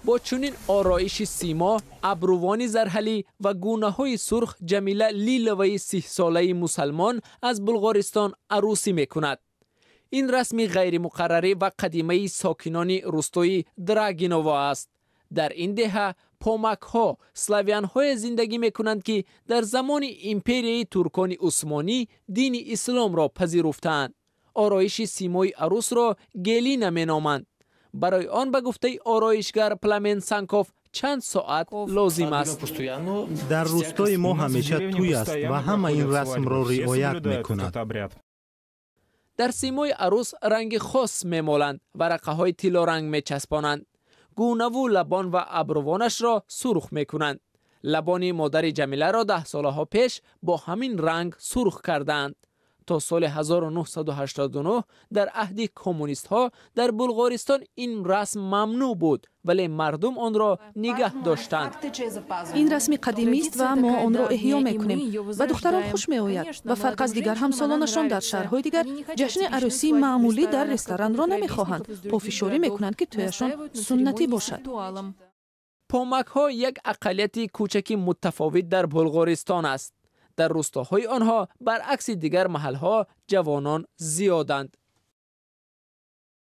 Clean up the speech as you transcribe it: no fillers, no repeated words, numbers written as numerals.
Бо чунин ороиши симо, абрувони зарҳалӣ ва гунаҳои сурх Ҷамила Лиловаи 30-солаи мусалмон аз Булғористон арӯсӣ мекунад. Ин расми ғайримуқаррарӣ ва қадимаи сокинони рустои Драгиново аст. Дар ин деҳа помакҳо, славянҳое зиндагӣ мекунанд, ки дар замони империяи туркони усмонӣ дини исломро пазируфтаанд. Ороиши симои арӯсро гелина меноманд. Барои он, ба гуфтаи ороишгар Пламен Санков, чанд соат лозим аст. Дар рустои мо ҳамеша тӯй аст ва ҳама ин расмро риоят мекунад. Дар симои арӯс ранги хос мемоланд, варақаҳои тиллоранг мечаспонанд, гунаву лабон ва абрувонашро сурх мекунанд. Лабони модари Ҷамиларо 10 солаҳо пеш бо ҳамин ранг сурх кардаанд. То соли 1989 дар аҳди коммунистҳо дар Булғористон ин расм мамнӯъ буд, вале мардум онро нигаҳ доштанд. Ин расми қадимист ва мо онро эҳё мекунем. Ба духтарон хуш меояд ва фарқ аз дигар ҳамсолонашон дар шаҳрҳои дигар ҷашни арӯсии маъмулӣ дар ресторанро намехоҳанд, пофишорӣ мекунанд, ки тӯяшон суннатӣ бошад. Помакҳо як ақаллияти кӯчаки мутафовит дар Булғористон аст. Дар рустоҳои онҳо, баръакси дигар маҳалҳо, ҷавонон зиёданд.